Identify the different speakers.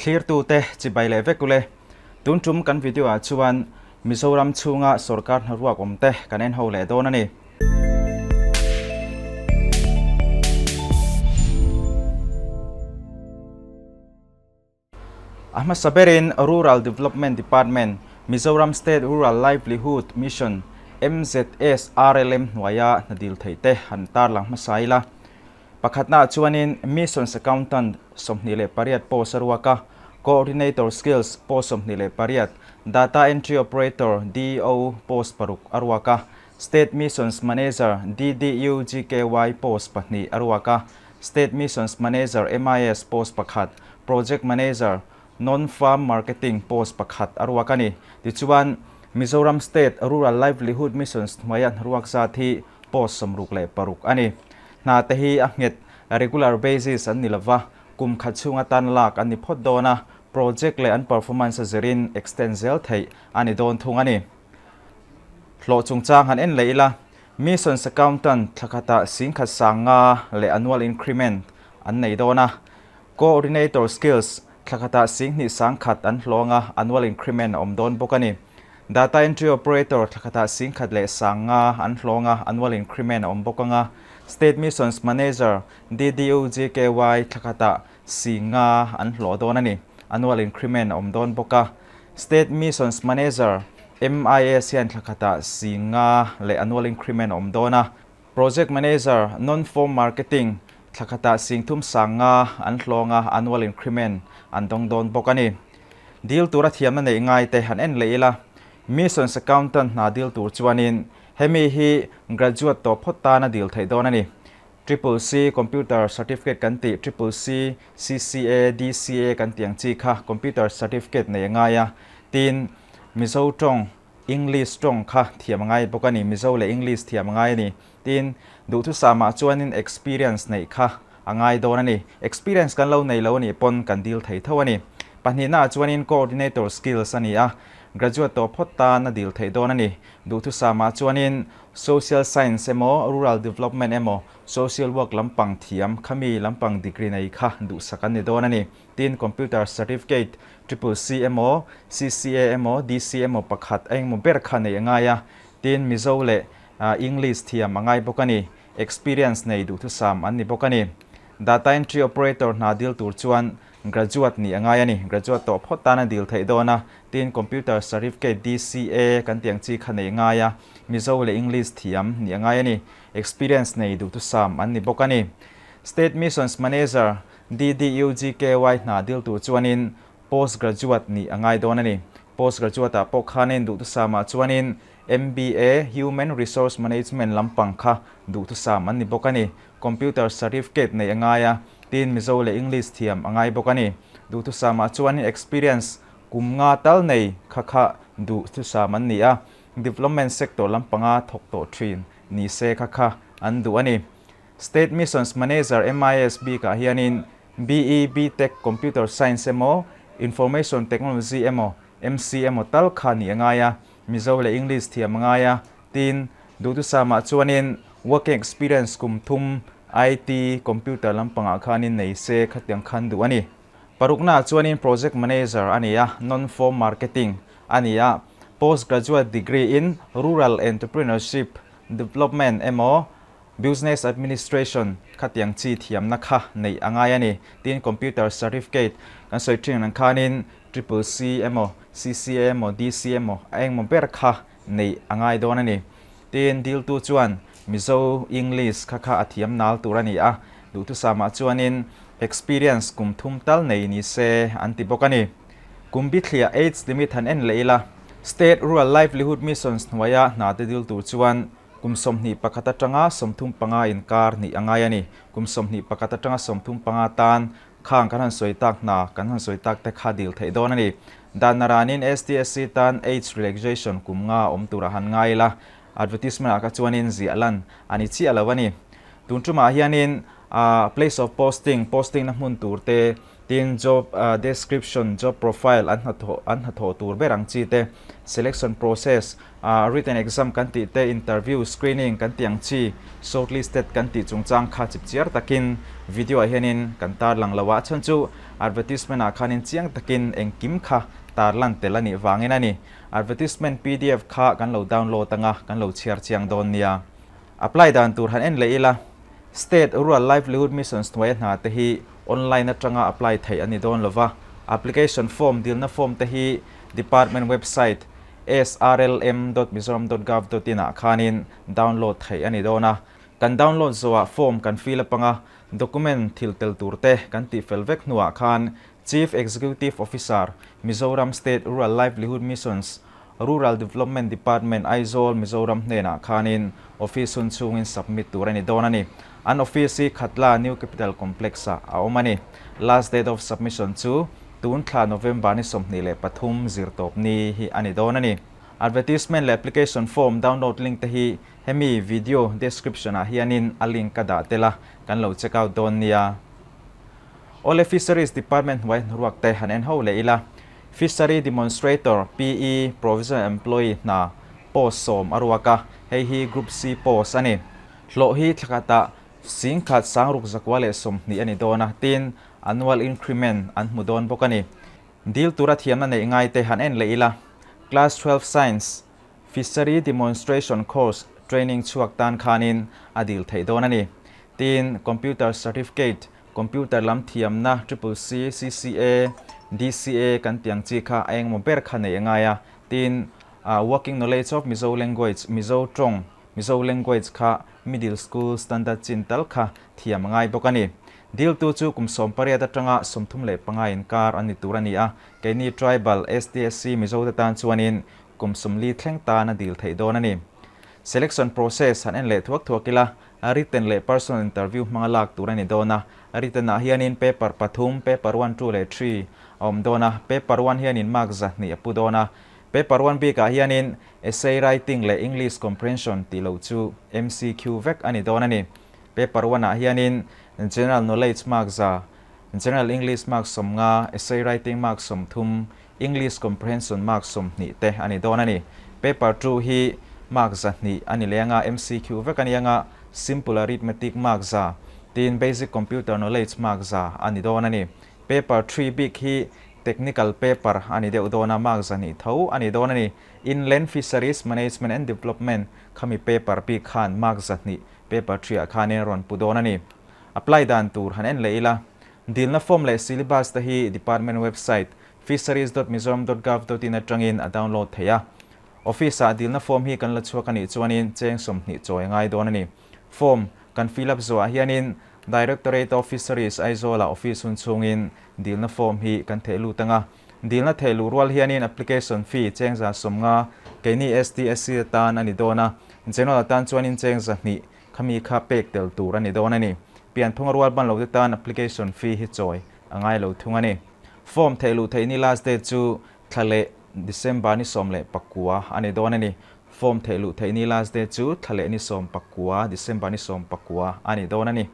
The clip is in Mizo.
Speaker 1: Thlirtute chibai leh vek ule. Tun tum kan video ah chuan Mizoram chhunga sorkar hnaruak awm te kan en ho leh dawn a ni. A hmasa berin Rural Development Department, Mizoram State Rural Livelihood Mission, MZSRLM, hnuaia hna dil theih te han tarlang hmasa ila. Pakhatnaah chuanin Missions Accountant 28 post a ruak a, Coordinator Skills post 28, Data Entry Operator, DEO, post paruk a ruak a, State Missions Manager, DDU GKY, post pahnih a ruak a, State Missions Manager, MIS, post pakhat, Project Manager, Non-Farm Marketing, post pakhat a ruak a ni. Tichuan, Mizoram State Rural Livelihood Missions hnuaia hnaruak zat hi post 66 a ni. Hna te hi a nghet, regular basis, an ni lova, kum khat chhunga tan lak an ni phawt dawn a, project leh an performance a zirin extend zel theih a ni dawn thung a ni. Hlawh chungchang han en leh ila, Missions Accountant thla khatah singkhat sang nga leh annual increment an nei dawn a, Coordinator Skills thla khatah singhnih sang khat an hlawng a, annual increment a awm dawn bawk a ni. Data Entry Operator thla khatah singkhat leh sang nga an hlawng a, annual increment a awm bawk ang a, State Missions Manager, DDU GKY, thla khatah sing nga an hlawh dawn a ni, annual increment a awm dawn bawk a, State Missions Manager, MIS, hian thla khatah sing nga leh annual increment a awm dawn a, Project Manager, Non-Form Marketing, thla khatah sing thum sang nga an hlawng a, annual increment an dawng dawn bawk a ni. Deal tura thiamna neih ngai te han en leh ila, Missions Accountant hna deal tur chuanin hemi hi graduate tawh phawt tana deal theih dawn a ni. Triple C Computer Certificate kan tih, Triple C, CCA, DCA kan tih ang chi kha Computer Certificate nei a ngai a, tin Mizo tawng, English tawng kha thiam a ngai bawk a ni, Mizo leh English thiam a ngai a ni. Tin, duhthusam ah chuanin experience neih kha a ngai dawn a ni. Experience kan lo nei lo a nih pawn kan deal thei tho a ni. Pahnihna ah chuanin coordinator skills a ni a, graduate tawh phawt tan a deal theih dawn a ni. Duhthusam ah chuanin social science emaw, rural development emaw, social work lampang thiam khami lampang degree nei kha duhsak an ni dawn a ni. Tin, computer certificate triple C emaw, CCA emaw, DC emaw pakhat a engemaw ber kha neih a ngai a. Tin, Mizo leh English thiam a ngai bawk a ni. Experience nei duhthusam an ni bawk a ni. Data entry operator hna dil tur chuan graduate nih a ngai a ni. Graduate tawh phawt tan a dil theih dawn a. Tin, computer certificate DCA kan tih ang chi kha neih a ngai a. Mizo leh English thiam nih a ngai a ni. Experience nei duhthusam an ni bawk a ni. State Missions Manager DDUGKY hna dil tur chuanin Post Graduate nih a ngai dawn a ni. Post Graduate ah pawh khanin duhthusam ah chuanin MBA, Human Resource Management lampang kha duhthusam an ni bawk a ni. Computer Certificate neih a ngai a, tin Mizo leh English thiam a ngai bawk a ni. Duhthusam ah chuanin experience kum nga tal nei kha kha duhthusam an ni a, Development Sector lampanga thawk tawh thin ni se kha kha an duh a ni. State Missions Manager MIS bikah hianin BE, BTech, Computer Science emaw, Information Technology emaw, MC emaw tal kha nih a ngai a, Mizo leh English thiam a ngai a, tin, duhtusamah chuanin working experience kum thum IT, Computer lampangah khanin nei se khatiang khan duh a ni. Paruknaah chuanin Project Manager a ni a, Non-Form Marketing a ni a, Post Graduate Degree in Rural Entrepreneurship Development emaw, Business Administration khatiang chi thiamna kha neih a ngai a ni. Tin, Computer Certificate kan sawi thin ang khanin Triple C emaw, CCA emaw, DC emaw a engmaw ber kha neih a ngai dawn a ni. Tin, diltu chuan Mizo English kha kha a thiam nal tur a ni a, duhthusamah chuanin experience kum thum tal nei ni se an ti bawk a ni. Kum bithliah age limit han en leh ila, State Rural Livelihood Missions hnuaia hna te dil tur chuan Kum 21 atanga 35 inkar nih a ngai a ni. Kum 21 atanga 35 tan khang kan han sawi tak hna kan han sawi tak te kha dil theih dawn a ni. Dan naranin STSC tan age relaxation kum nga awm turah han ngai ila, advertisement ah kha chuanin ziah lan a ni chiah lo a ni. Tun tumah hianin place of posting, posting na hmun tur te, Tin, job description, job profile an hnathawh an hnathawh tur ber ang chi te, selection process, written exam kan tih te, interview, screening kan tih ang chi, shortlisted kan tih chungchang kha chipchiar takin video ah hianin kan tarlang lo a, a chhan chu advertisement ah khanin chiang takin engkim kha tarlan tel a nih vangin a ni. Advertisement pdf kha kan lo download anga kan lo chhiar chiang dawn nia. Apply dan tur han en leh ila, State Rural Livelihood Missions hnuaia hna te hi online atanga apply theih a ni dawn lova, application form dilna form te hi department website srlm dot mizoram dot gov dot in ah khanin download theih a ni dawn a. Kan download zawhah form kan fill up anga document thil tel tur te kan tihfel vek hnuah khan Chief Executive Officer, Mizoram State Rural Livelihood Missions, Rural Development Department, Aizawl, Mizoram hnenah khanin office hun chhungin submit tur a ni dawn a ni. An office hi Khatla New Capital Complex-ah a awm a ni. Last date of submission chu tun thla November ni 23 zirtawp ni hi a ni dawn a ni. Advertisement leh application form download link te hi hemi video description-ah hianin a link ka dah tel a, kan lo check out dawn nia. Awle Fisheries Department hnuai hnaruak te han en ho leh ila, Fishery Demonstrator, PE, Provisional Employee hna post 10 a ruak a, hei hi Group C post a ni. Hlawh hi thlakhatah 16,120 a ni dawn a, tin annual increment an hmu dawn bawk a ni. Dil tura thiamna neih ngai te han en leh ila, Class 12 Science, Fishery Demonstration Course training chhuak tan khanin a dil theih dawn a ni. Tin, Computer Certificate, Computer lam thiamna Triple C, CCA, DCA kan tih ang chi kha a engemaw ber kha neih a ngai a. Tin, Working Knowledge of Mizo Language, Mizo tawng, Mizo Language kha Middle School Standard chin tal kha thiam a ngai bawk a ni. Diltu chu kum 18 atanga 35 inkar an ni tur a ni a. Keini Tribal, STSC, Mizo te tan chuanin kum 40 thleng tan a dil theih dawn a ni. Selection process han en leh thuak thuak ila, written leh personal interview hmanga lak tur a ni dawn a. Written ah hianin paper pathum, paper one, two leh three, a awm dawn a. Paper one hianin mark 200 a pu dawn a. Paper one bikah hianin essay writing leh English comprehension tih loh chu MCQ vek a ni dawn a ni. Paper one ah hianin general knowledge mark 100, general English mark 50, essay writing mark 30, English Comprehension mark 20 te a ni dawn a ni. Paper 2 hi mark 200 a ni leh anga, MCQ vek a ni anga, Simple Arithmetic mark 100, tin Basic Computer Knowledge mark 100 a ni dawn a ni. Paper 3 bik hi Technical paper a ni deuh dawn a, mark 200 tho a ni dawn a ni. Inland Fisheries Management and Development khami paper bik khan mark 200 paper 3 ah khanin rawn pu dawn a ni. Apply dan tur han en leh ila. Dilna form leh syllabus te hi department website fisheries dot mizoram dot gov dot in atangin a download theih a. Office ah dilna form hi kan la chhuak a nih chuanin cheng 20 chawi a ngai dawn a ni. Form kan fill up zawhah hianin Directorate of Fisheries Aizawl ah office hun chhungin dilna form hi kan theh lut ang a. Dilna theh luh rual hianin application fee cheng 150 keini STSC atan a ni dawn a, General atan chuanin cheng 200 Khami kha pek tel tur a ni dawn a ni. Pianphunga rual ban lote tan application fee hi chawi a ngai lo thung a ni. Form theih luh theih ni last date chu thla leh December ni 19 a ni dawn a ni. Form theih luh theih ni last date chu thla leh ni 19, December ni 19 a ni dawn a ni.